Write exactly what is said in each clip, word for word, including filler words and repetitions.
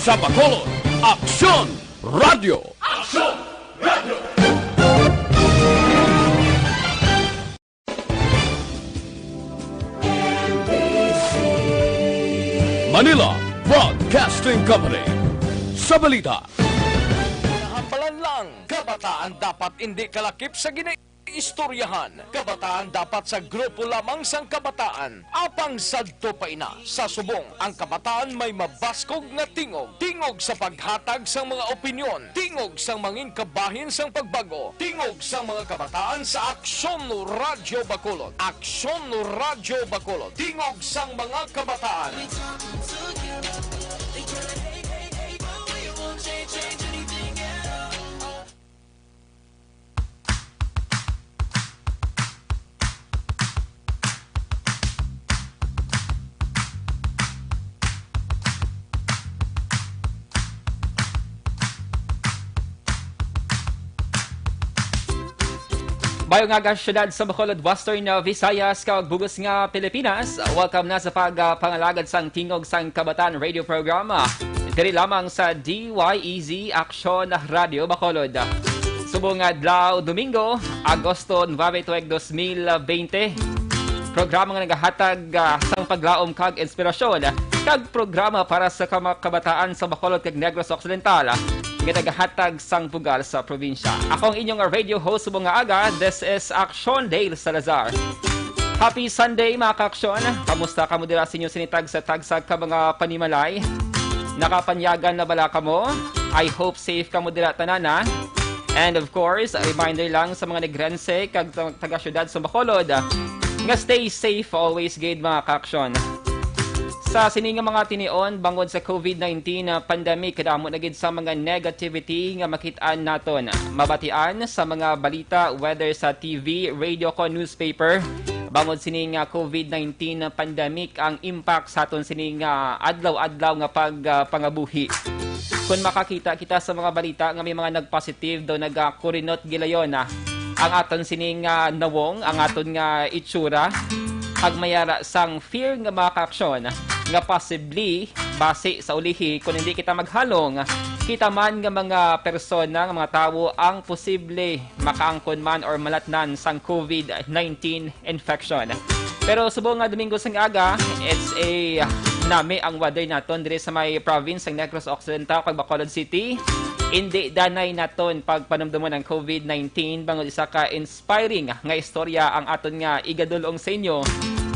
Sa Bacolod, Aksyon Radio. Manila Broadcasting Company. Sa balita. Nahambalan lang, kabataan dapat indi kalakip sa ginaistoryahan. Kabataan dapat sa grupo lamang sang kabataan. Apang sadto pa ina, sa subong ang kabataan may mabaskog nga tingog, tingog sa paghatag sang mga opinyon, tingog sang mangin kabahin sang pagbag-o, tingog sang mga kabataan sa Aksyon Radyo Bacolod. Aksyon Radyo Bacolod, tingog sang mga kabataan. Maayong aga, syudad sa Bacolod, Western, uh, Visayas, kag bug-os nga Pilipinas. Welcome na sa pag, uh, pangalagad sang Tingog sang Kabataan Radio Program, uh, diri lamang sa D Y E Z Aksyon Radio Bacolod. Subong adlaw, Domingo, Agosto nuebe, tuig dos mil bente. Programa nga nagahatag, ah, sang paglaom kag inspirasyon, kag programa para sa kama-, kabataan sa Bacolod kag Negros Occidental, nga nagahatag sang bugal sa probinsya. Ako ang inyong radio host subong nga aga, this is Aksyon Dale Salazar. Happy Sunday, mga kaaksyon! Kamusta kamo dira sa inyo sinitag sa tagsa ka mga panimalay? Nakapanyagan na bala kamo? I hope safe kamo dira tanan, ha? And of course, a reminder lang sa mga Negrense kag ta-, taga-syudad sa Bacolod, ah, nga stay safe always gid, mga kaaksyon. Sa sini nga mga tinion, bangod sa COVID nineteen, ah, pandemic, kadamo na gid sa mga negativity nga makit-an naton, mabatian sa mga balita, whether sa T V, radio, kon newspaper. Bangod sini nga COVID nineteen pandemic, ang impact sa aton sini nga adlaw-adlaw nga pag, ah, pangabuhi. Kung makakita kita sa mga balita nga may mga nagpositive daw nagakurinot gilayon, ah, ang aton sini nga nawong, ang aton nga itsura, kag mayara sang fear nga mga kaaksyon nga possibly basi sa ulihi kung hindi kita maghalong, kita man nga mga persona, nga mga tawo ang posible makaangkon man or malatnan sang COVID nineteen infection. Pero subong nga Domingo sang aga, it's a nami ang weather naton diri sa may province sang Negros Occidental kag Bacolod City. Indi danay naton pagpanumdumon ang COVID nineteen bangod isa ka inspiring nga istorya ang aton nga igadul-ong sa inyo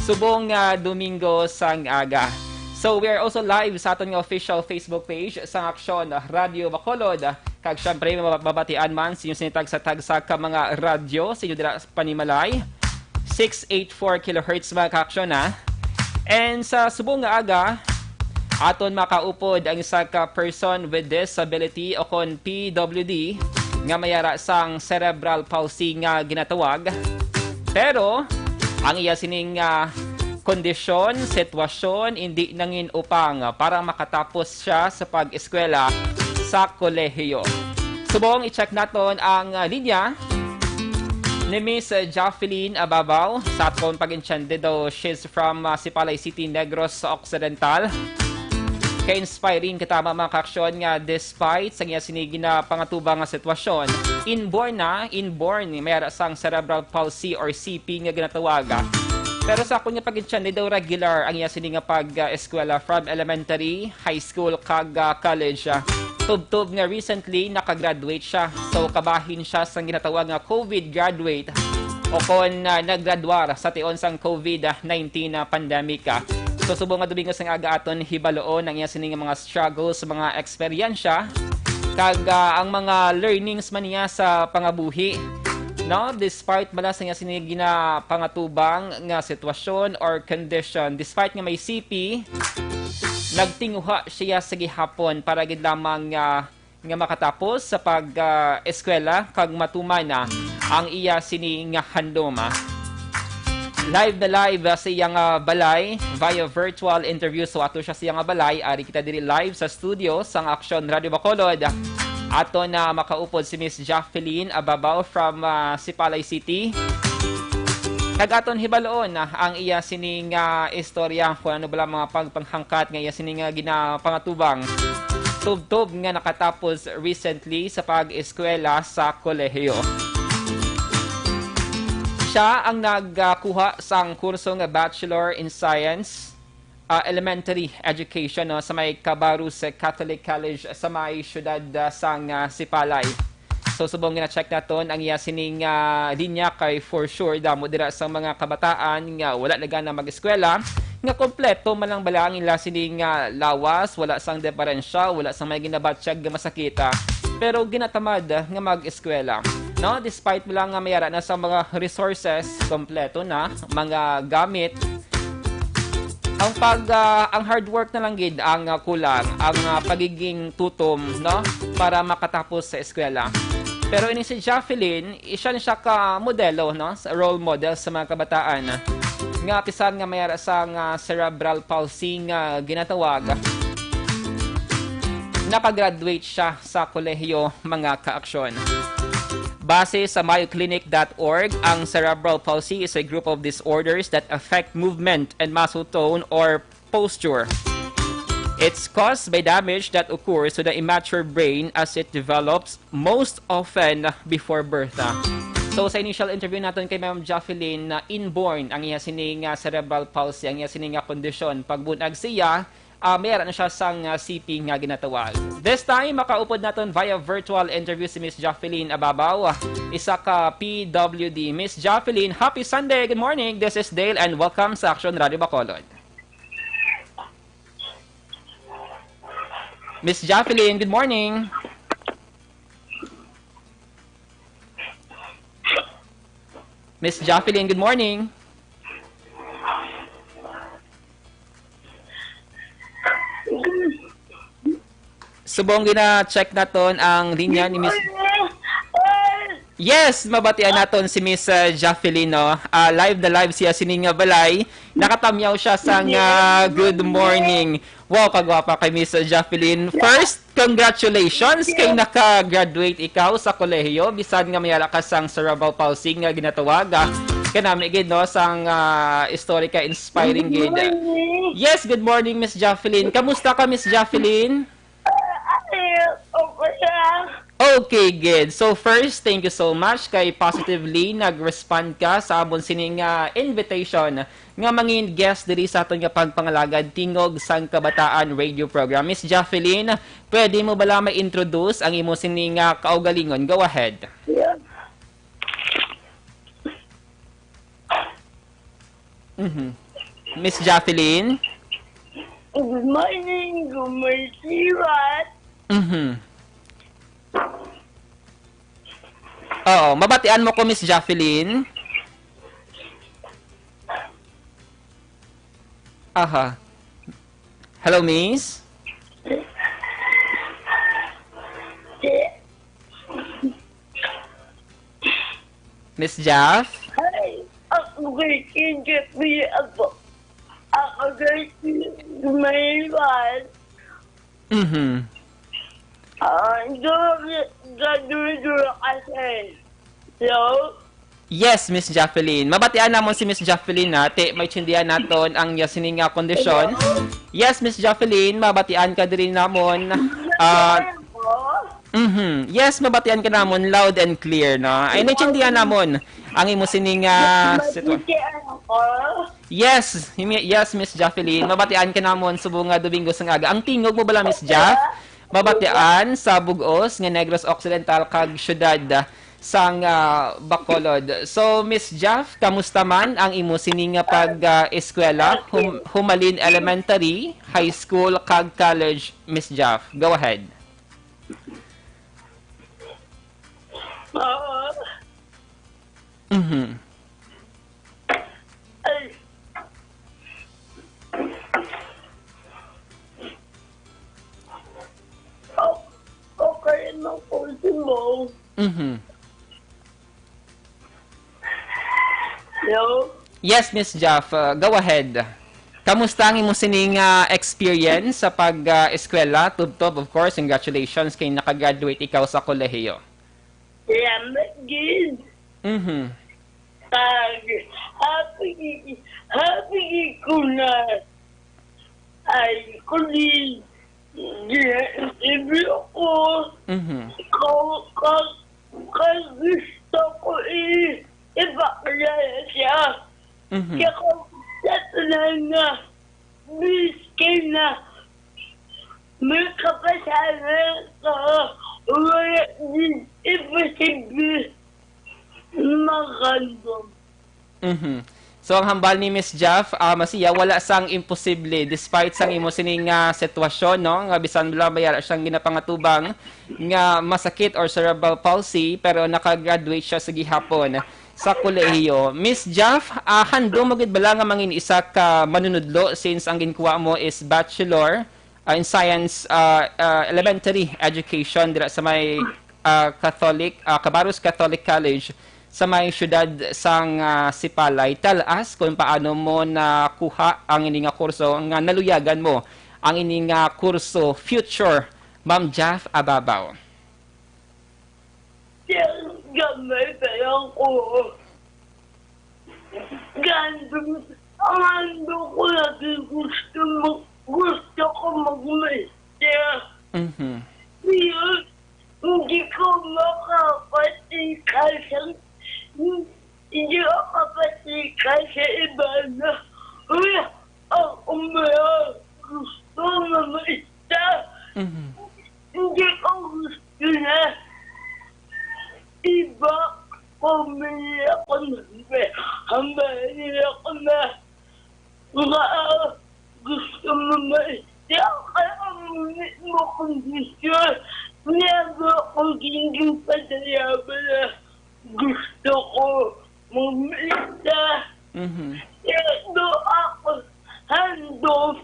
subong nga Domingo sang aga. So, we are also live sa aton nga official Facebook page sang Aksyon Radio Bacolod. Kag syempre, mababatian man sa inyo sini tagsa-tagsa ka mga radyo sa inyo dira sa panimalay. Six eight four kilohertz, mga kaaksyon, ha. And sa subong nga aga, aton makaupod ang isa ka person with disability o kon P W D nga mayara sang cerebral palsy nga ginatawag. Pero ang iya sining, ah, kondisyon, sitwasyon, indi nangin upang para makatapos siya sa pag-eskwela sa kolehiyo. Subong i-check naton ang, ah, linya ni Miss Jaffeline Ababaw. Sa aton pag-intindi daw, she's from, ah, Sipalay City, Negros Occidental. Ka-inspiring kita, mga kaaksyon, nga despite sa iya sini ginapangatubang nga sitwasyon, inborn na, inborn, may ara sang cerebral palsy or C P nga ginatawag. Pero sa akon nga pag-intindi daw, regular ang iya sini nga pag-eskwela from elementary, high school, kag, ah, college. Tubtob nga recently nakagraduate siya. So, kabahin siya sang ginatawag nga COVID graduate o kon, ah, naggraduar sa tion sang COVID nineteen na pandemic, ah. So, subong nga Domingo sang aga aton hibaloon ang iya sini nga mga struggles, mga eksperyensya, kag, ah, ang mga learnings man niya sa pangabuhi, no? Despite bala sa iya sini ginapangatubang nga sitwasyon or condition, despite nga may C P, nagtinguha siya sa gihapon para gid lamang, ah, nga makatapos sa pag, ah, eskwela kag matuman na ang iya sini nga handom, ah. Live na live, ah, sa iya nga balay via virtual interview. So, ato siya sa iya nga balay. Ari kita diri live sa studio sang Aksyon Radio Bacolod. Ato na makaupod si Miss Jaffeline Ababaw from, ah, Sipalay City. Kag aton hibaloon, ah, ang iya sini nga istorya, kung ano bala mga pagpanghangkat nga iya sini nga ginapangatubang. tubtob nga nakatapos recently sa pag-eskwela sa kolehiyo. Siya ang nagkuha sang kurso nga Bachelor in Science, ah, Elementary Education, no, sa may Cabarrus Catholic College sa may siyudad, ah, sang, ah, Sipalay. So, subong gina-check naton ang iya sining, ah, linya, kay for sure damo dira sang mga kabataan nga wala na gana mag-eskwela, nga kompleto man lang bala ang ila sining, ah, lawas, wala sang deparensya, wala sang may ginabatyag nga masakita, pero ginatamad nga mag-eskwela. No, despite mo lang nga mayara na sa mga resources, kompleto na, mga gamit, ang pag, ah, ang hard work na lang gid ang, ah, kulang, ang, ah, pagiging tutom, no, para makatapos sa eskwela. Pero ini si Jaffelyn, isa na siya ka modelo, no, sa role model sa mga kabataan nga bisan nga may ara sa nga cerebral palsy nga ginatawag, nakagraduate siya sa kolehiyo, mga kaaksyon. Base sa mayo clinic dot org, ang cerebral palsy is a group of disorders that affect movement and muscle tone or posture. It's caused by damage that occurs to the immature brain as it develops, most often before birth. So, sa initial interview naton kay Ma'am Jaffelyn, na inborn ang iya sining, ah, cerebral palsy, ang iya sining, ah, kondisyon. Pagbunag siya, ah, may ara na siya sang, ah, C P nga ginatawag. This time, makaupod naton via virtual interview si Miss Jaffelyn Ababaw, isa ka P W D. Miss Jaffelyn, happy Sunday. Good morning. This is Dale and welcome sa Aksyon Radio Bacolod. Miss Jaffelyn, good morning. Miss Jaffelyn, good morning. Subong gina-check naton ang linya ni Miss. Yes, mabatian naton si Miss, uh, Jaffelyn, no? Ah, live na live siya sini nga balay. Nakatamyaw siya sang, uh, good morning. Wow, kagwapa kay Miss Jaffelyn. First, congratulations kay naka-graduate ikaw sa kolehiyo, bisan nga may ara ka sang cerebral palsy nga ginatawag, ah. Kanami gid, no, sang, ah, istorya ka, inspiring gid. Good morning. Yes, good morning, Miss Jaffelyn. Kamusta ka, Miss Jaffelyn? Ah, ay, okay lang. Okay, good. So first, thank you so much kay positively nag-respond ka sa amon sining, ah, invitation nga mangin guest diri sa aton nga pagpangalagad Tingog sang Kabataan Radio Program. Miss Jaffelyn, pwede mo bala ma-introduce ang imo sining, ah, kaugalingon? Go ahead. Yeah. Mhm. Miss Jaffelyn? Good morning, Gumasiwat. Mhm. Oo, mabatian mo ko, Miss Jaffelyn? Aha. Hello, Miss? Miss Jaff? Hi, ako kay Kinjit Lee ako. Ako kay May Wan. Mhm. Ah, duro, duro, duro kasi. Hello? Yes, Miss Jaffelyn. Mabatian namon si Miss Jaffelyn, ha? Ti, may tsindihan naton ang iya sini nga kondisyon. Hello? Yes, Miss Jaffelyn, mabatian ka diri namon. Ah, Hello? Mhm. Yes, mabatian ka namon loud and clear, no? Ay, naintindihan namon ang imo sining, ah, sitwa- Mabatian ako? Yes, himi-, yes, Miss Jaffelyn. Mabatian ka namon subong nga Domingo sang aga. Ang tingog mo bala, Miss Jaff? Mabatian sa bug-os nga Negros Occidental kag siyudad sang, ah, Bacolod. So, Miss Jaff, kamusta man ang imo sini nga pag, ah, eskwela? Hum-, humalin elementary, high school, kag college, Miss Jaff? Go ahead. Oo. Mhm. Ay. O-, okay na po si Mo. Mhm. Hello? Yes, Miss Jaff, uh, go ahead. Kamusta ang imo sining, uh, experience sa pag, uh, eskwela? Tubtob, of course, congratulations kay nakagraduate ikaw sa kolehiyo. Salamat gid. Mhm. Kag happy, happy ko na. Ay, kundi, di, di Sabi ko, Mhm. ko, ko, kay gusto ko i-, ipakilala siya. Mhm. Kaya kung sa tanan nga, miskin na may kapasanan ka, wala din imposible maghandom. Mhm. So, ang hambal ni Miss Jaff, ah, masiya, wala sang imposible despite sang imo sining, ah, sitwasyon, no? Nga bisan wala baya siyang ginapangatubang nga masakit or cerebral palsy, pero nakagraduate siya sa gihapon sa kolehiyo. Miss Jaff, ah, handom mo gid bala nga mangin isa ka manunudlo since ang ginkuha mo is bachelor, ah, in science, ah, ah, elementary education dira sa may, ah, Catholic, ah, Cabarrus Catholic College sa may siyudad sang, ah, Sipalay. Tell us kung paano mo nakuha ang ini nga kurso nga naluyagan mo ang ini nga kurso, future Ma'am Jaff Ababaw. Sir, gamay pa lang ko. Gandong, ang ando ko lagi gusto mag-, gusto ko mag-master. Mhm. Pero hindi ko makapatikasang, hindi ko makapatikasang iba na, "Uy, ako may gusto na master." Mhm. Hindi ko gusto na iba ko, may ako na, hambal nila ko na, nga, ah, gusto mo ma-, siya kaya ang mo kondisyon. Niya ba kung hindi pa na gusto ko mamita. Mhm. Kaya do ako handom.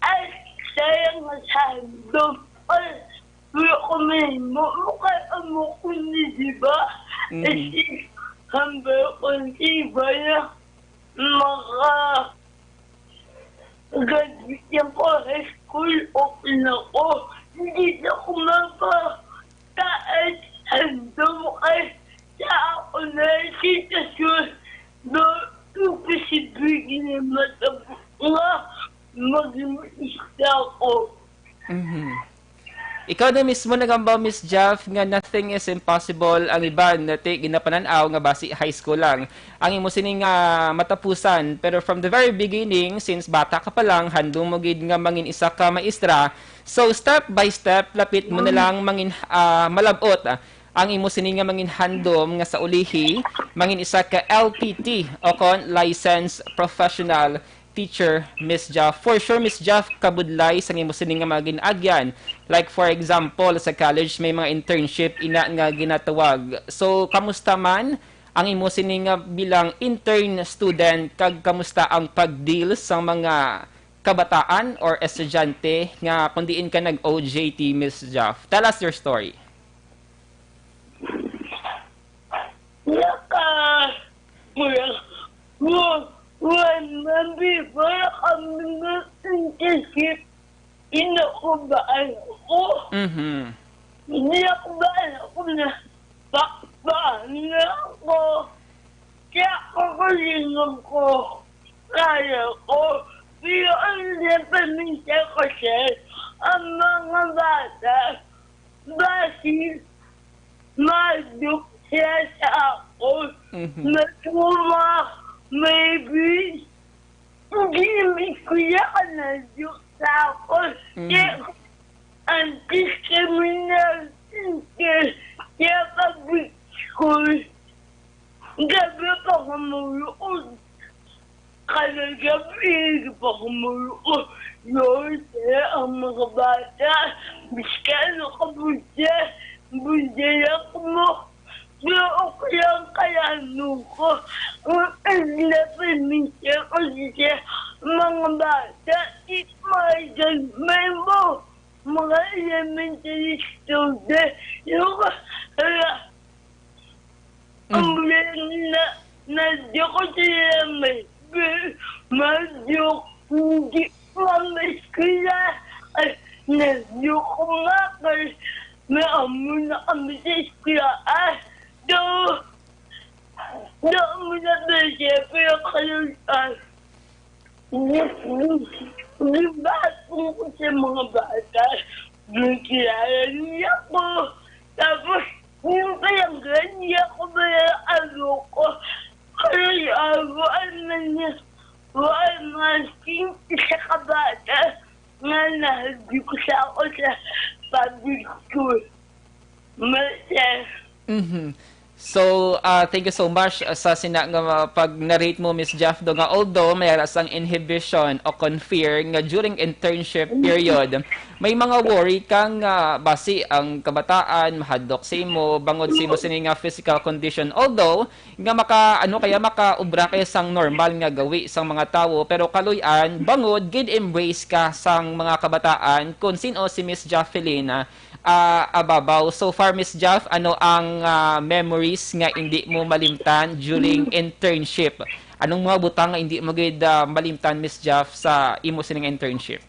Ay, sayang nga handom. Ay, wala ko mahimo. Kaya mo ko ni, di ba? Mhm. Ay, si-, hambal ko ni, di ba, na maka-, graduate yan ko high school, okay na ko. Hindi na ko maka-, kahit handom kay sa ako na sitwasyon na imposible na matapos nga maging isda ko. Mhm. Ikaw na mismo nagambaw, Miss Jaff, nga nothing is impossible. Ang iban, nati, ginapanan-aw nga basi high school lang ang imo sining, ah, matapusan. Pero from the very beginning, since bata ka pa lang, handom mo gid nga mangin isa ka maestra. So, step by step, lapit mo na lang mangin, ah, malab-ot, ah, ang imo sini nga mangin handom nga sa ulihi, mangin isa ka L P T o kon licensed professional teacher, Miss Jaff. For sure, Miss Jaff, kabudlay sa imo sini nga mga gin-agyan. Like, for example, sa college, may mga internship ina nga ginatawag. So, kamusta man ang imo sini nga bilang intern student, kag kamusta ang pag-deal sa mga kabataan or estudyante nga kung diin ka nag-O J T, Miss Jaff? Tell us your story. Naka-, wala, wa-, wala, before kami nag-internship, kinakabahan ako. Mhm. Kinakabahan ako na pa-, paano ako. Kaya kakalingon ko, kaya ko. Pero ang napaminsan ko, sir, ang mga bata, basi, ma-joke sila sa ako. Mhm. Matuma, maybe, hindi naman kuya ka na-joke sa ako. Mhm. Kaya, ang discrimination, kaya, kaya public school, gabi pa kumulood. Kada gabi, di pa kumulood. Yun, kaya ang mga bata, biskano ka, budya, budya lang mo. Pero okay lang, kaya ano ko. Ang, ang napaminsan ko siya, mga bata, di maigan may mo. Mga elementary student, yung, hala, Mm. Ang na, na-joke ko sila, may, ma-joke, hindi, mama, eskwela. Ay, na-joke ko nga, kay may amo na kami sa eskwela. Ah, do, do, amo na ba siya, pero kayo, ah, di, di, di ba, kung sa mga bata, Nagkilala niya ko. Tapos, yung palangga niya ko, wala ano ko. Kaya ako, ano niya, wala man, isa ka bata nga nahagip sa ako sa public school. Master. Mhm. So, uh, thank you so much, uh, sa sina nga, uh, pag-narrate mo, Miss Jeff, do nga although may aras ang inhibition o confir nga during internship period, may mga worry kang, uh, basi ang kabataan mahadlok sa imo bangod sa imo sini nga physical condition. Although nga maka ano kaya makaubra kay sang normal nga gawi sang mga tawo, pero kaluy-an bangod gid embrace ka sang mga kabataan kun sin-o si Miss Jaffelina, ah, Ababaw. So far, Miss Jaff, ano ang, ah, memories nga hindi mo malimtan during internship? Anong mga butang nga hindi mo gid, ah, malimtan, Miss Jaff, sa imo sining internship?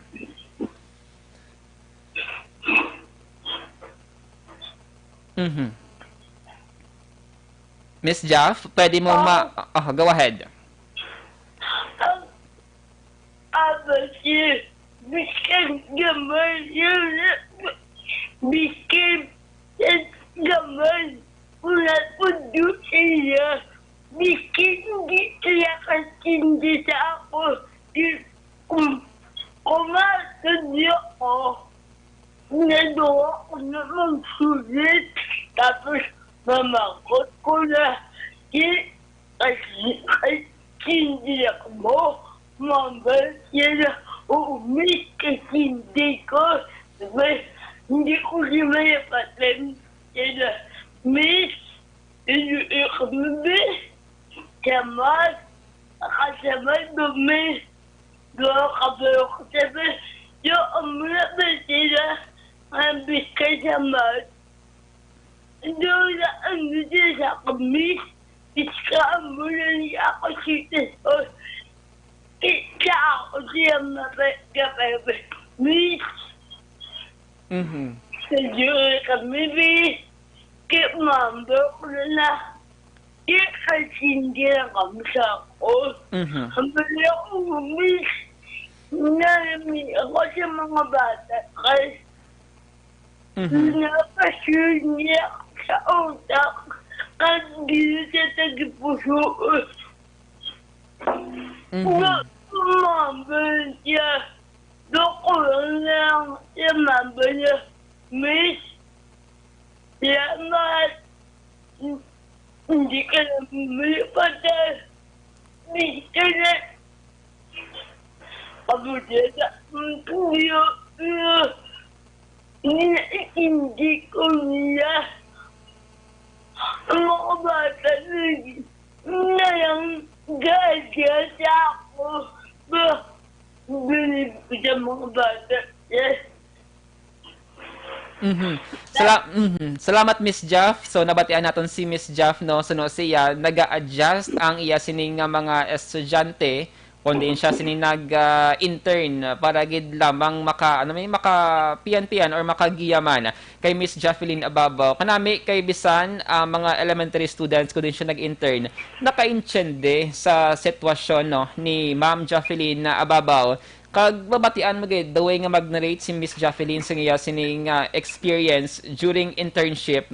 Mhm. Miss Jaff, pwede mo ma-, ah, go ahead. Ang abasi, bisan gamay yun, bisan gamay, wala ko doon iya, bisan hindi iya katindi sa ako, di, kum-, kumatod niya ako, naduwa ko na magsulit, tapos mamakot ko na, di, Ay, ay, hindi ako mo. Mambal sila, oo, miss, kasi hindi ko, may, hindi ko si Maya Patem sila, miss, hindi ko, miss, kamat, kasamat mo, miss, doon ka ba ako sabi, yung amula ba sila, ang biskay sa mat, Lola, ano din sa kami? Iska mo lang ako si Tito. Kita ako siya mabait ka, baby. Miss, Mhm. Sa Diyo kami, bi. Kaya mambo ko na na. Kaya kasi hindi lang kami sa ako. Mhm. Ang bali ako, miss. Nalami ako sa mga bata. Kaya Mhm. Napasyon niya sa utak at di sa tagipuso. Mhm. Nga mambal siya. Doon lang siya mambal niya. Miss, salamat. Hindi ka na bumili pa dahil hindi ka na Abuti sa kuya, hindi ko niya. Ang mga bata na lang gaya sa ako. Ba, bilib ko sa mga bata. Yes. Mhm. Sala- mhm. Salamat, Miss Jaff. So, nabatian naton si Miss Jaff, no? So, no, siya, naga-adjust ang iya sining nga mga estudyante, kundi siya sini nag, ah, intern para gid lamang maka, ano, may makapian-pian or makagiya man kay Miss Jaffeline Ababaw. Kanami kay bisan, ah, mga elementary students, kundi siya nag-intern, nakaintindi sa sitwasyon, no, ni Ma'am Jaffeline Ababaw. Kag mabatian mo gid the way nga mag-narrate si Miss Jaffeline sa iya sining, ah, experience during internship,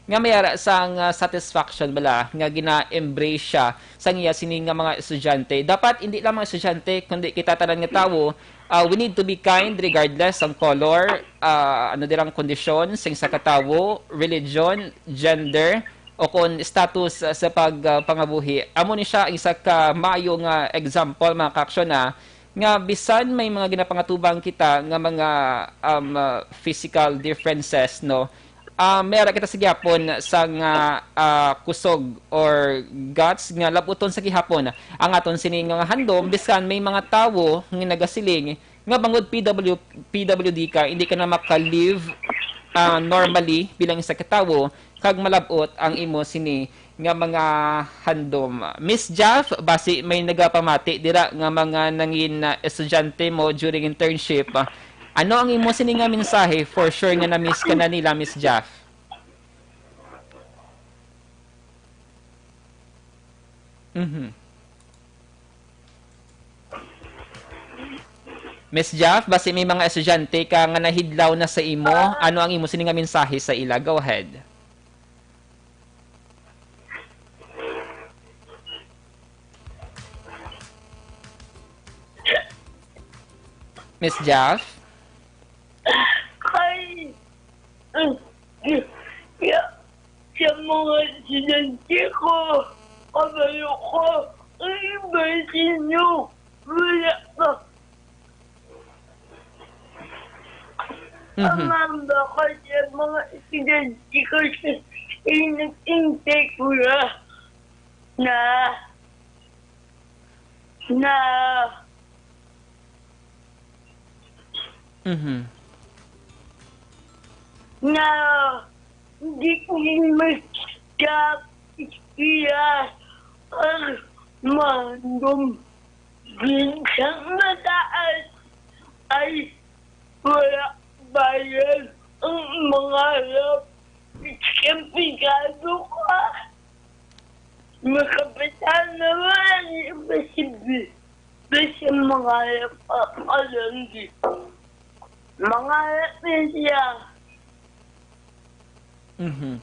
nga may ara sang, ah, satisfaction bala nga gina-embrace siya sa iya sining nga mga estudyante. Dapat hindi lang mga estudyante kundi kita tanan nga tawo, ah, we need to be kind regardless ang color, ah, ano dirang kondisyon sing sa katawo, religion, gender, o kon status, ah, sa pag, ah, pangabuhi. Amo ni siya ang isa ka maayo nga example, mga kaaksyon, ah, nga bisan may mga ginapangatubang kita nga mga, um, uh, physical differences, no, ah, may ara kita sa gihapon sa nga, ah, kusog or guts nga labuton sa gihapon ang aton sini nga handom, bisan may mga tawo nga nagasiling nga bangod P W, P W D ka, hindi ka na maka-live, ah, normally bilang isa ka tawo, kag malabot ang imo sini nga mga handom. Miss Jaff, basi may nagapamati dira nga mga nangin, ah, estudyante mo during internship. Ano ang imo sini nga mensahe? For sure nga na-miss ka na nila, Miss Jaff. Mhm. Miss Jaff, basi may mga estudyante ka nga nahidlaw na sa imo, ano ang imo sini nga mensahe sa ila? Go ahead. Miss Jaff? Kay, uh, ya, sa mga estudyante ko, kabalo ko, ang iba sa inyo, wala pa. Mhm. Ang mamba ko sa mga estudyante ko sa, eh, nag-intake ko na, na, na, Mhm. na hindi ko mas iya ang mandom. Binsang mataas ay wala bayad ang mga harap. Kampigado ka. Makapitan naman ang imposible. Bisan mga harap ang kalandi. Mga harap na siya. Mhm.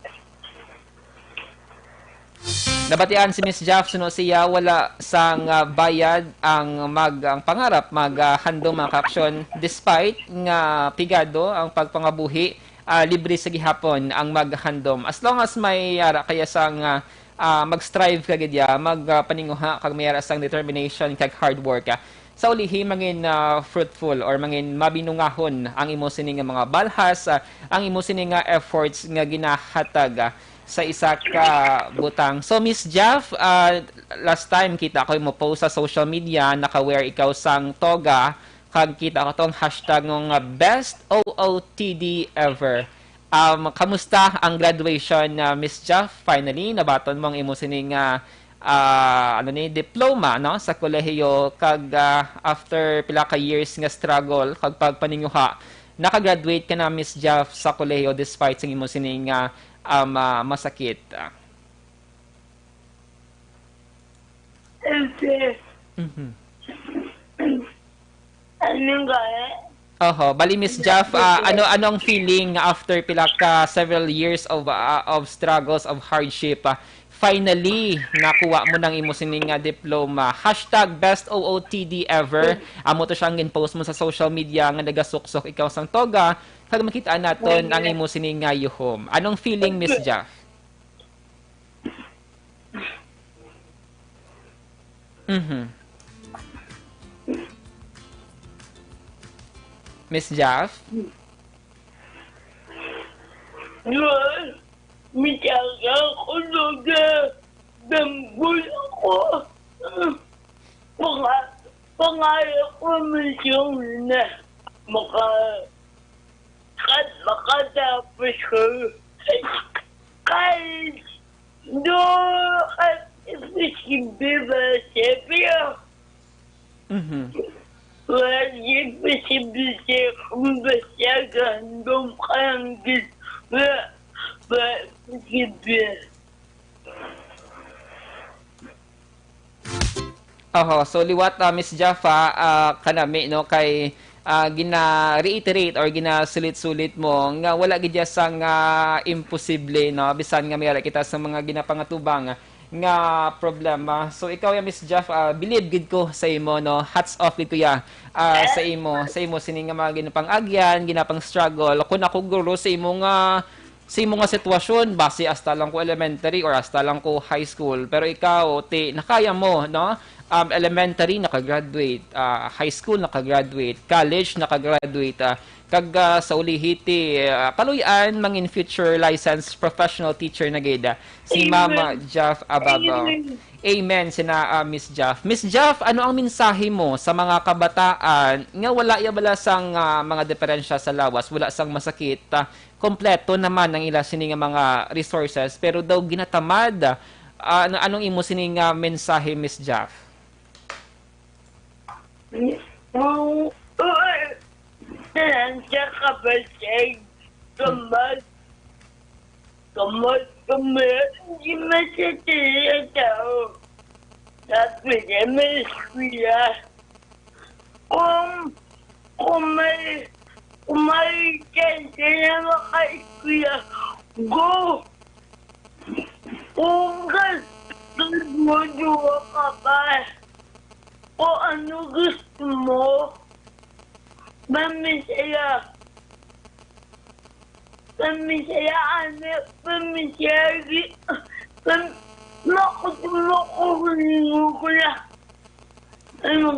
Nabatian si Miss Jaff, suno siya, wala sang, ah, bayad ang mag-, ang pangarap, mag, ah, handom, mga kaaksyon, despite nga pigado ang pagpangabuhi, ah, libre sa gihapon ang maghandom. As long as may ara kaya sang, ah, ah, mag-strive ka gid ya, mag, ah, paninguha kag may ara sang determination kag hard work, ah. Sa ulihi, mangin, ah, fruitful or mangin mabinungahon ang imo sini nga mga balhas, ah, ang imo sini nga efforts nga ginahatag, ah, sa isa ka butang. So, Miss Jaff, ah, last time kita ko mo post sa social media, naka-wear ikaw sang toga, kag kita ko tong hashtag nga best O O T D ever. Um, kamusta ang graduation, ah, Miss Jaff? Finally, nabaton mo ang imo sini nga, ah, ano ni, diploma, no, sa kolehiyo, kag, ah, after pila ka years nga struggle kag pagpaninguha, naka-graduate ka na, Miss Jaff, sa kolehiyo despite sa imo sini nga, um, ah, masakit. Ah. Ese. Mhm. Ano nga eh? Oho, bali, Miss Jaff, ah, ano, ano ang feeling after pila ka several years of, ah, of struggles, of hardship, ah, finally nakuha mo nang imo sini nga diploma? Hashtag best O O T D ever. Amo to siya ang gin-post mo sa social media nga nagasuksok ikaw sang toga. Kag makita naton ang imo sini nga yuhom. Anong feeling, Miss Jaff? Mhm. Miss Jaff? Yun, mityaga ko doon. Dambol ako. Panga-, pangarap ko misyon na maka-, kat-, makatapos ko. Kahit do at imposible ba siya, pero Mhm. wala siya imposible siya kung basta gandong ka lang din. Wala, wala imposible. Oho, so liwat, ah, Miss Jaffa, ah, kanami, no, kay, ah, gina-reiterate or ginasulit-sulit mo nga wala gid ya sang, ah, imposible, no, bisan nga may ara kita sa mga ginapangatubang nga problema. So ikaw ya, Miss Jaff, ah, believe gid ko sa imo, no, hats off gid ko ya, ah, sa imo, sa imo sini nga mga ginapang-agyan, ginapang-struggle. Kung ako guro sa imo nga sa imo nga sitwasyon, basi hasta lang ko elementary or hasta lang ko high school. Pero ikaw, ti, nakaya mo, no? Um, elementary, nakagraduate. Ah, high school, nakagraduate. College, nakagraduate. Ah, kag, ah, sa ulihi, ti, ah, kaluy-an, mangin future licensed professional teacher na gid, ah, si Ma'am, ah, Amen. Jaff Ababaw. Amen. Amen, sina, ah, Miss Jaff. Miss Jaff, ano ang mensahe mo sa mga kabataan nga wala ya bala sang, ah, mga diferensya sa lawas, wala sang masakit, ah, kompleto naman ang ila sini nga mga resources, pero daw ginatamad. Ah, ano, anong imo sini nga mensahe, Miss Jaff? Ang, ang, ang sa kabasag, kamag, kamag, kamag, hindi masakit ang tao. Dapat ay may eskwela. Kung Kung may, kung may chance na maka-eskwela, go! Kung gusto mo, duwa ka pa. Kung ano gusto mo, mamisaya. Pamisayaan na, pamisayaan, pam-, makutulog ko, ko na. Ano,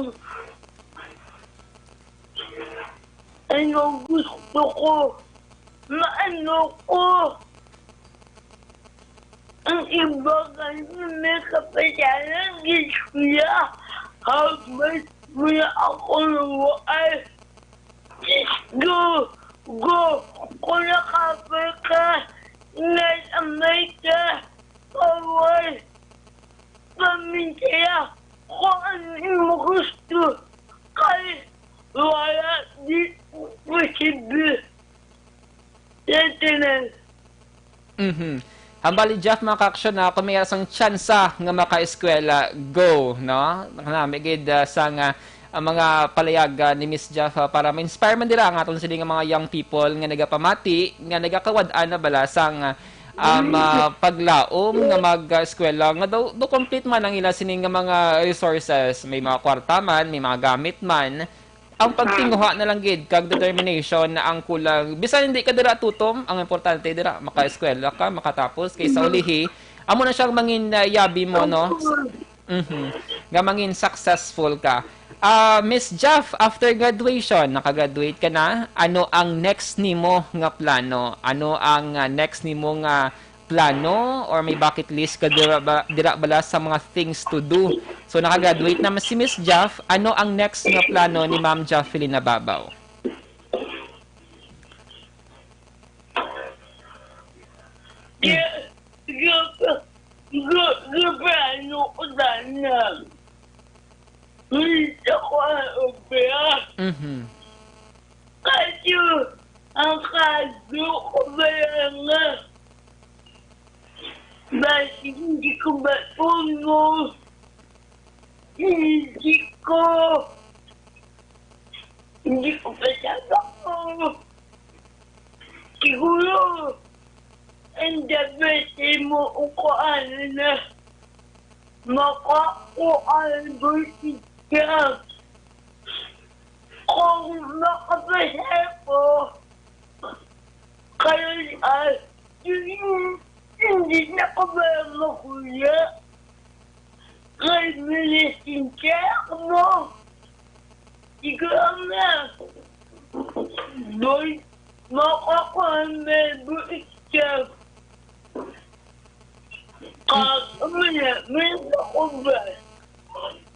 ano gusto ko? Maano ko? Ang iba kasi may kapasalan, gid kuya. Hagmas mo na ako ng waay. Go! Go! Kung nakapal ka, nasamay ka, bawal. Pamintaya kung ano mo gusto. Kay wala di posible. Sentinel. Mhm. Hambali, Jeff, mga kaaksyon, na kung may asang tsansa nga makaeskwela, go, no? Nami gid, ah, sang, ah, ang mga palayag, ah, ni Miss Jeff, ah, para ma-inspire man dira ang aton sini nga mga young people nga nagapamati, nga nagakawad-an na bala sang, ah, um, ah, paglaom nga mag-eskwela, nga daw, daw complete man ang ila sini nga mga resources, may mga kwarta man, may mga gamit man, ang pagtinguha na lang gid kag determination na ang kulang. Bisan hindi ka dira tutom, ang importante dira makaeskwela ka, makatapos, kay sa ulihi amo na siyang mangin, ah, yabi mo, no? Mhm. Nga mangin successful ka. Ah, Miss Jeff, after graduation, nakagraduate ka na, ano ang next nimo nga plano? Ano ang, ah, next nimo nga plano or may bucket list ka dira ba, dira bala sa mga things to do? So, nakagraduate naman si Miss Jeff. Ano ang next nga plano ni Ma'am Jaffelina Babaw? Ga-, ga-, ga-, gaplano ko sana. Gusto ko ang obra. Mhm. Kaso, ang kaso ko pala nga, bakit hindi ko matuno? Hindi ko, hindi ko pa siya matuno. Siguro, ang dapat mo ang kuhaan na makakuhaan mo siya. Kung makapasaya ko, kayo ay, hindi na ko ba makuya? Kay minisensya mo. Ikaw na. Boy, makakuha may buhay siya. Kag, may, may ako ba?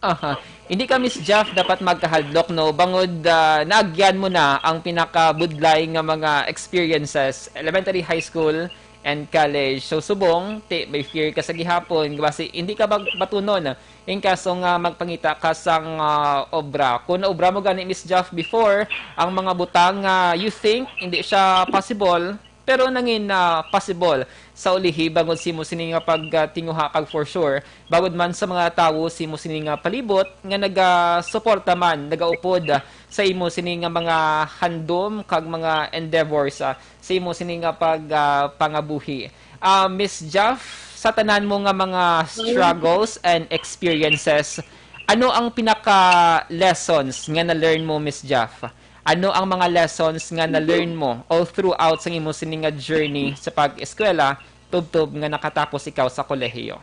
Aha. Hindi ka, Miss Jeff, dapat magkahadlok, no? Bangod, ah, naagyan mo na ang pinakabudlay nga mga experiences, elementary, high school, and college. So, subong, ti, may fear ka sa gihapon. Basi, hindi ka mag-, matunon in kaso nga magpangita ka sang, ah, obra. Kung naobra mo gani, Miss Jeff, before, ang mga butang nga you think hindi siya possible, pero nangin, ah, possible sa ulihi bangod sa imo sini nga pagtinguha kag for sure, bangod man sa mga tawo sa imo sini nga palibot nga nagasuporta man, nagaupod, ah, sa imo sini nga mga handom kag mga endeavors, ah, sa imo sini nga pag, ah, pangabuhi. Ah, Miss Jeff, sa tanan mo nga mga struggles and experiences, ano ang pinaka lessons nga na-learn mo, Miss Jeff? Ano ang mga lessons nga na-learn mo all throughout sa imo sini nga journey sa pag-eskwela, tubtob nga nakatapos ikaw sa kolehiyo?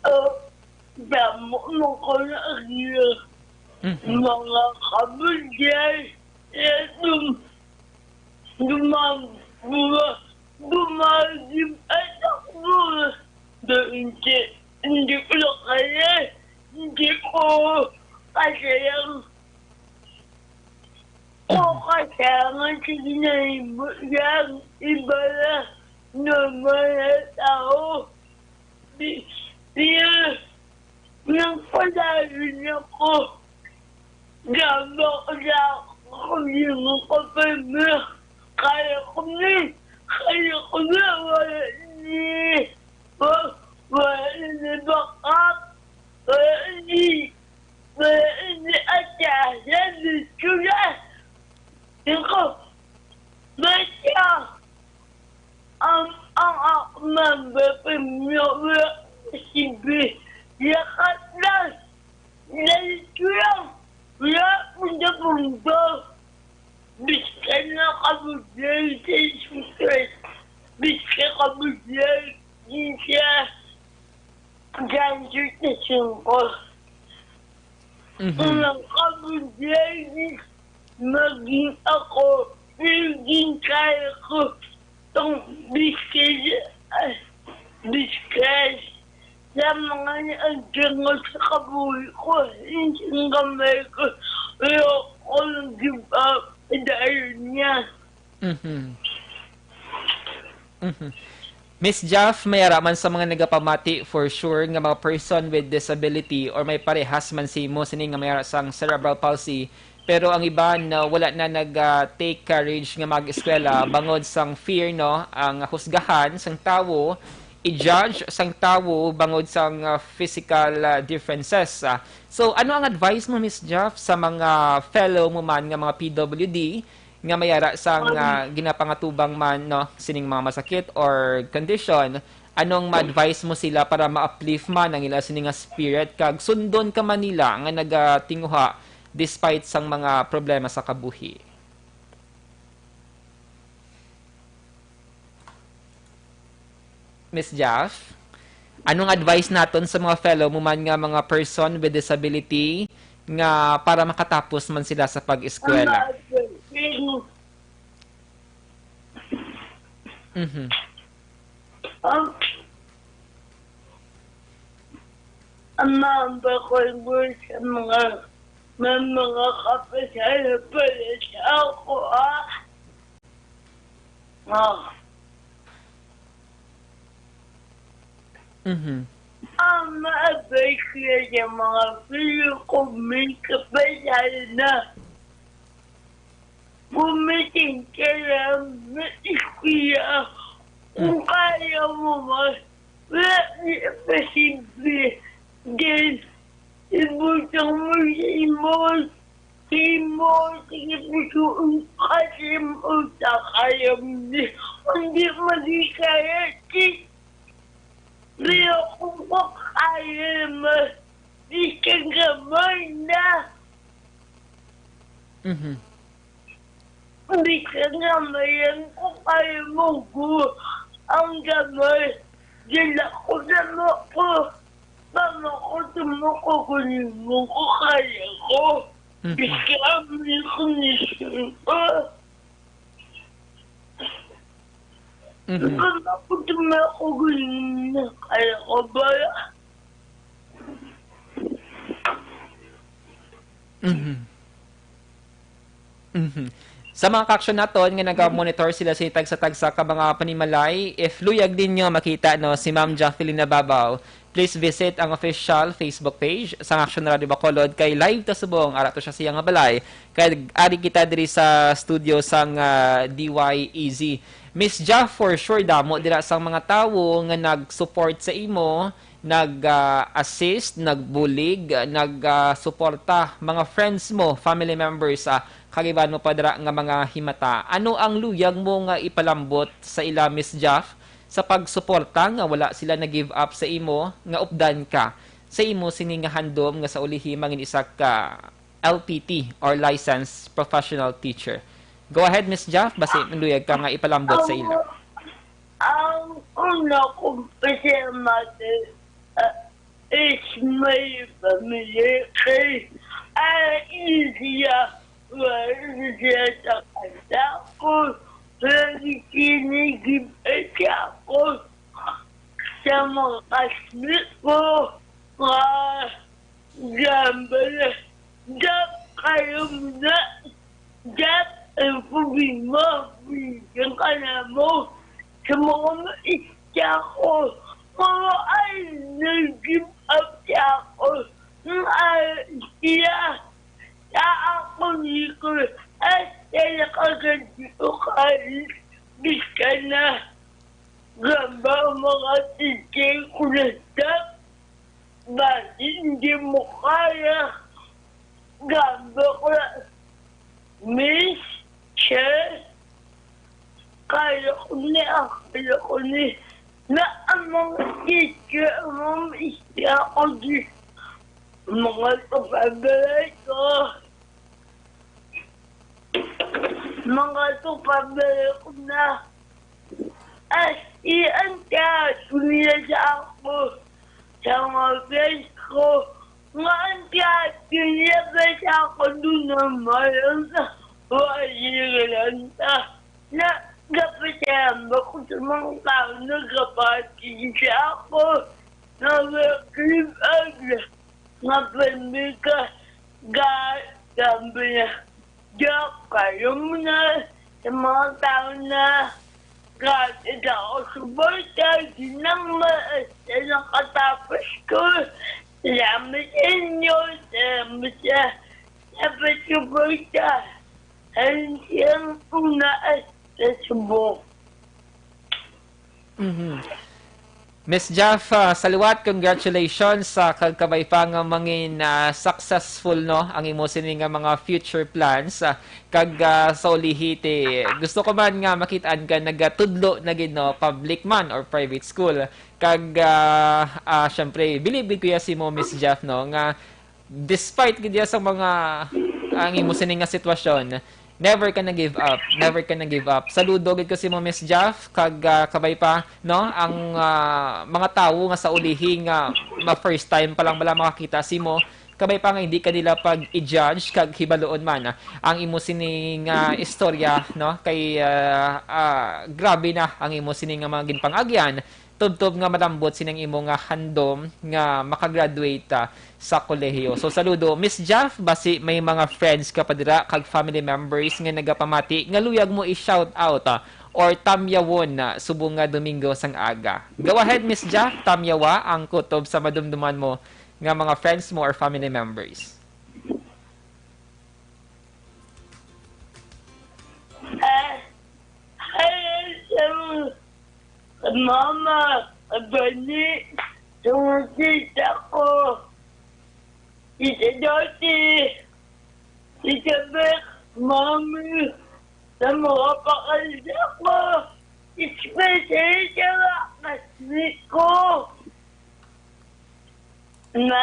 Oh, damo mo ko na iya. Mhm. Mga kabudlay, eh, dum-, dumabura, dumagim, ay, takbo. Doon si, hindi ko na kaya, hindi ko kaya yung ko kaya nga sige na iba, yung iba na normal na tao. Di, di, nagpalayo na ko. Gaba ko na ako yung kapag na kaya ko na, kaya ko na, wala ni, wa-, wala ni bakak, wala ni, wala Ni Ate Asa, ni Chula. Ikaw, basta ang, ang ako member, premium, wala si B. Yakat lang. Dahil ko lang. Wala mo na bunda. Bisan na kabudlay sa Jesus Christ. Bisan kabudlay din siya. Graduate na siya ko. Mhm. Unang kabudlay din maging ako. Pero din kaya ko tong biskaya. Ay, biskaya. Sa mga nagdangog sa kabuhi ko, hindi gamay ko. Pero ako nag-give up. Dahil niya. Mhm. Mhm. Miss Jaff, may ara man sa mga nagapamati, for sure, nga mga person with disability or may parehas man sa imo sini nga may ara sang cerebral palsy, pero ang iban, no, wala na nag, ah, take courage nga mag-eskwela bangod sang fear, no, ang husgahan sang tawo, i-judge sang tawo bangod sang, ah, physical, ah, differences, ah. So, ano ang advice mo, Miss Jaff, sa mga fellow mo man nga mga P W D nga may ara sang, Um, ah, ginapangatubang man, no, sining mga masakit or condition? Anong ma-advise mo sila para ma-uplift man ang ila sini nga spirit kag sundon ka man nila nga nagatinguha despite sang mga problema sa kabuhi? Miss Jaff, anong advice naton sa mga fellow mo man nga mga person with disability nga para makatapos man sila sa pag-eskwela? Ang mga Mhm. Ang, ang mga bakoy mo sa mga, may mga kapital pala sa ako, ah. Ah. Mhm. Ang maabay kaya sa mga pili ko, may kapital na. Gumiting ka lang, mag-eskwela. Kung Mm. kaya mo man, wala na imposible. Then, ibutang mo sa imo, sa imo, sige, puso, kasi mo sa kaya mo. Hindi mo di kaya, si-, pero kung kaya mo, di ka gamay na. Mhm. Bisan nga mayan ko kaya mo ko ang gamay. Dila ko na mo ko. Mama ko, tumuko ko nimo ko kaya ko. Mhm. Bisan ang ko ni ko. Mhm. Mama ko, tumuko ko nimo na kaya ko ba? Mhm. Mhm. Sa mga kaaksyon naton nga naga-monitor sila sa tagsa-tagsa ka mga panimalay, if luyag ninyo makita, no, si Ma'am Jaffelina Babaw, please visit ang official Facebook page sang Aksyon Radio Bacolod, kay live ta subong ara to siya sa iya nga balay. Kay ari kita diri sa studio sang, ah, D Y E Z. Miss Jaf, for sure, damo dira sang mga tawo nga nag-support sa imo, nag, ah, assist, nagbulig, nag, ah, suporta, mga friends mo, family members, ah, kag iban mo pa dira nga mga himata. Ano ang luyag mo nga ipalambot sa ila, Miss Jaff, sa pagsuporta nga wala sila nag-give up sa imo, nga updan ka sa imo sini nga handom nga sa ulihi mangin isa ka L P T or licensed professional teacher? Go ahead, Miss Jaff, basi luyag ka nga ipalambot sa ila. Ang, ang una kong pasalamatan, ah, is my family kay, ah, easy, ah, wala siya sa kanta ko, pero kinigib siya ako sa mga classmate ko, mga gambler. Dap kayo muna. Dap ang problema, bigyan ka na mo. Sa mga maisya ko, mga ay nag-give up siya ako. Ang ay siya, sa ako ni ko, ay kaya ka ganito ka, bis ka na. Gamba ang mga teacher ko na dap. Bakit hindi mo kaya? Grabe ko na, Miss Che, kaya ko ni, ah, kaya ko ni, na ang mga teacher, ang mga isya ko di, mga kapagdalay ko, mga kapagdalay ko na, as in, ang teatro nila sa ako, sa mga friends ko, nga ang teatro nila sa ako doon na mayroon sa Wajiranta. Nagapasalamat ko sa mga tao na nagapati sa ako na nag-give up nga pamilya ka, God, sabi niya, "Diyak kayo mo na sa mga tao na God, ito ako suporta, di nang ma-, nakatapos ko. Salamat sa inyo, salamat sa, sa pagsuporta." Ang siyang una ay sa subok. Mhm. Miss Jaff, ah, sa liwat, congratulations sa kag kabay pa nga mangin ah, successful, no, ang imo sini nga mga future plans, ah, kag ah, sa ulihi ti gusto ko man nga makit-an ka nagatudlo na gid, no, public man or private school, kag ah, ah, syempre bilib gid ko ya si mo, Miss Jaff, no, nga despite gid ya sa mga ang imo sini nga sitwasyon, never ka na give up. Never ka na give up. Saludo gid ko si mo, Miss Jaff, kag ah, kabay pa, no, ang ah, mga tawo nga sa ulihi nga ma first time pa lang bala makakita si mo, kabay pa nga hindi ka nila pag i-judge kag hibaluon man ah, ang imo sini nga istorya, no, kay ah, ah, grabe na ang imo sini nga mga ginpang-agyan. Tubtob nga malambot sining imo nga handom nga makagraduate ah, sa kolehiyo. So saludo, Miss Jaff, basi may mga friends ka pa dira kag family members nga nagapamati nga luyag mo i-shout out ah, or tamyawon na subong nga Domingo sang aga. Go ahead, Miss Jaff, tamyawa ang kutob sa madumduman mo nga mga friends mo or family members. Ah, hi, sa mga, sa mama, sa bani, sa mga tita ko, tita Doti, tita Bek, mami, sa mga pakalda ko, especially sa mga kasmi ko. Na,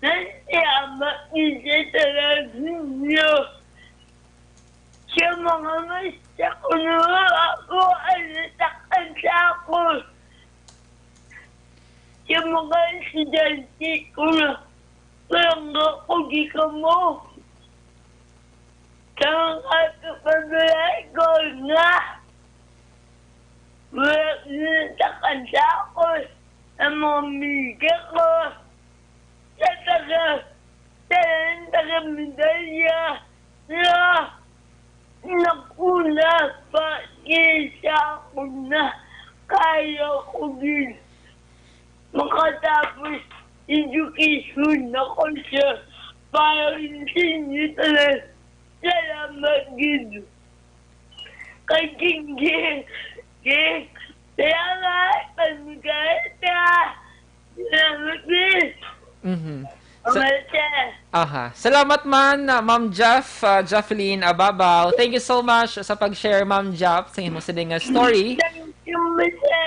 na siya makita talaga ninyo. Siya mga masta ko na ako ay natakpan sa ako. Siya mga estudyante ko na parang ako di ka mo. Sa mga kapagulay ko nga wala natakan sa ako ang mga media ko sa taga, sa taga medalya na nakuna pa kaysa ako na kaya ko din makatapos education ako siya para intindihan. Salamat gid. Kay King King. King, salamat. Pamigay ka. Salamat, King. Mhm. Sa- Aha. Salamat man, uh, Ma'am Jeff, uh, Jeffelyn Ababaw. Thank you so much sa pag-share, Ma'am Jeff, sa imo sining nga story. Thank you, Mister.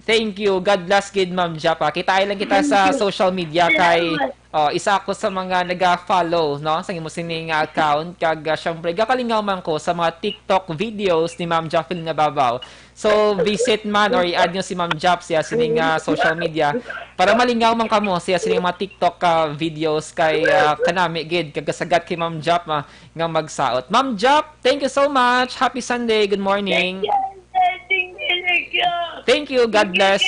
Thank you. God bless gid, Ma'am Jeff. Ah. Kita lang kita sa social media kay oh, isa ako sa mga naga-follow, no, sa imo sining nga account, kag uh, syempre gakalingaw man ko sa mga TikTok videos ni Ma'am Jeffelyn Ababaw. So visit man or i-add nyo si Ma'am Jeff siya sining uh, social media para malingaw man kamo siya sining mga TikTok uh, videos kay uh, kanami gid kagasagat kay Ma'am Jeff uh, nga magsaot. Ma'am Jeff, thank you so much. Happy Sunday. Good morning. Thank you, thank you, thank you. Thank you. God bless.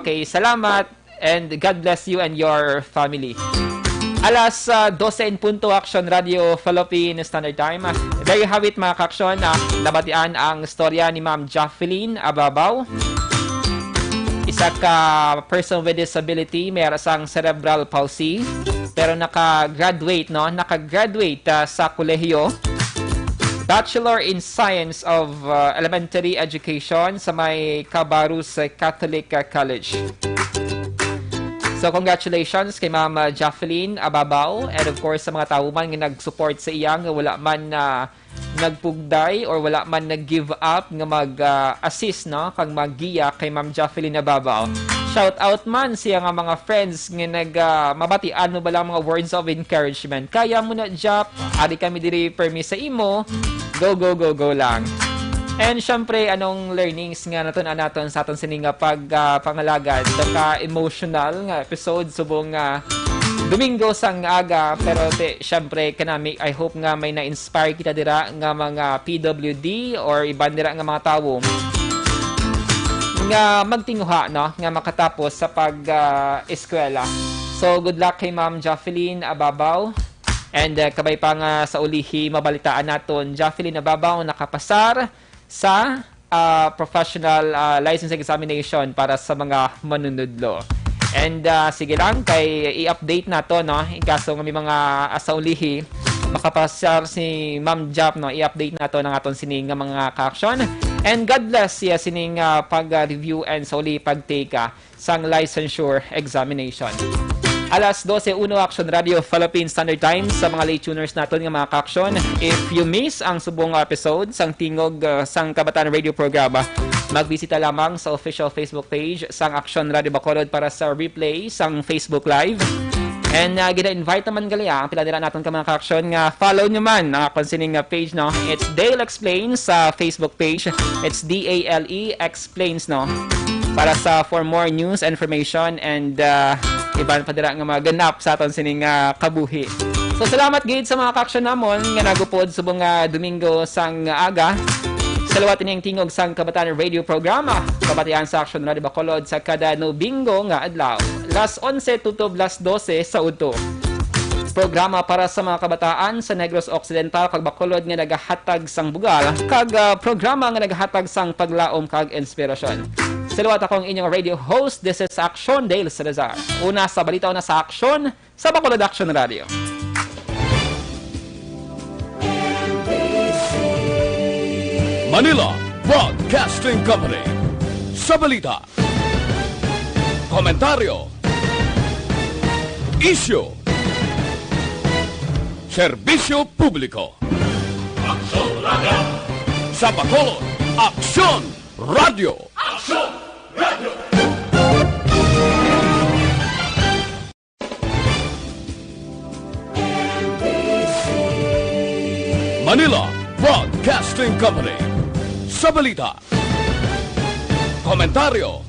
Okay, salamat. And God bless you and your family. Alas uh, dose en punto, Action Radio Philippine Standard Time. There you have it, mga ka-action. Uh, nabatian ang storya ni Ma'am Jeffelyn Ababaw. Isa ka person with disability, may sang cerebral palsy, pero naka-graduate, no? Naka-graduate uh, sa kolehiyo. Bachelor in Science of uh, Elementary Education sa may Cabarrus Catholic uh, College. So, congratulations kay Ma'am, uh, Jaffeline Ababaw, and of course, sa mga tawo man nga nag-support sa iya, nga wala man na nagpugday or wala man nag-give up nga mag, uh, assist, no, kag maggiya kay Ma'am Jaffeline Ababaw. Shout out man siya nga mga friends nga nag, uh, mabatian mo ba lang mga words of encouragement. Kaya mo na, Jap. Ari kami diri permi sa imo. Go, go, go, go lang. And syempre, anong learnings nga natun-an naton sa aton sini nga pag, ah, pangalagad? Ka emotional nga episode subong nga Domingo sang aga, pero ti, syempre, kanami, I hope nga may na-inspire kita dira nga mga P W D or iban dira nga mga tawo nga magtinguha, no, nga makatapos sa pag, ah, eskwela. So, good luck kay Ma'am Jaffeline Ababaw. And, uh, kabay pa nga sa ulihi, mabalitaan naton, Jaffeline Ababaw nakapasar sa, uh, professional, uh, license examination para sa mga manunudlo. And, uh, sige lang, kay i-update nato, no? In kaso nga may mga, uh, sa ulihi, makapasar si Ma'am Jap, no? I-update nato ang aton sini nga mga kaaksyon. And God bless siya sining, uh, pag-review and sa uli pag-take, uh, sang licensure examination. Alas dose uno, Action Radio Philippine Standard Time. Sa mga late tuners naton nga mga kaaksyon, if you miss ang subong episode sang Tingog, uh, sang Kabataan Radio Programa, magbisita lamang sa official Facebook page sang Action Radio Bacolod para sa replay sang Facebook Live. And, uh, gina-invite naman gali, ah, ang pila dira naton ka mga kaaksyon nga follow nyo man ang akon sining, uh, page, no? It's Dale Explains sa Facebook page. It's D A L E X Explains, no? Para sa, for more news, information, and, uh, iban pa dira nga mga ganap sa aton sining, uh, kabuhi. So, salamat gid sa mga kaaksyon namon nga nagupod subong nga Domingo sang aga. Sa liwat ining Tingog sang Kabataan Radio Programa, kabatian sa Action Radio Bacolod sa kada Domingo nga adlaw. Las onse tutob las dose sa udto. Programa para sa mga kabataan sa Negros Occidental kag Bacolod nga nagahatag sang bugal, kag, ah, programa nga nagahatag sang paglaom kag inspirasyon. Sa liwat, ako ang inyong radio host, this is Action Dale Salazar. Una sa balita, una sa aksyon, sa Bacolod Action Radio. Manila Broadcasting Company. Sa balita, komentaryo, isyu, serbisyo publiko. Aksyon Radio. Sa Bacolod, Aksyon Radio. Aksyon Radio. Manila Broadcasting Company. Sa balita, komentaryo,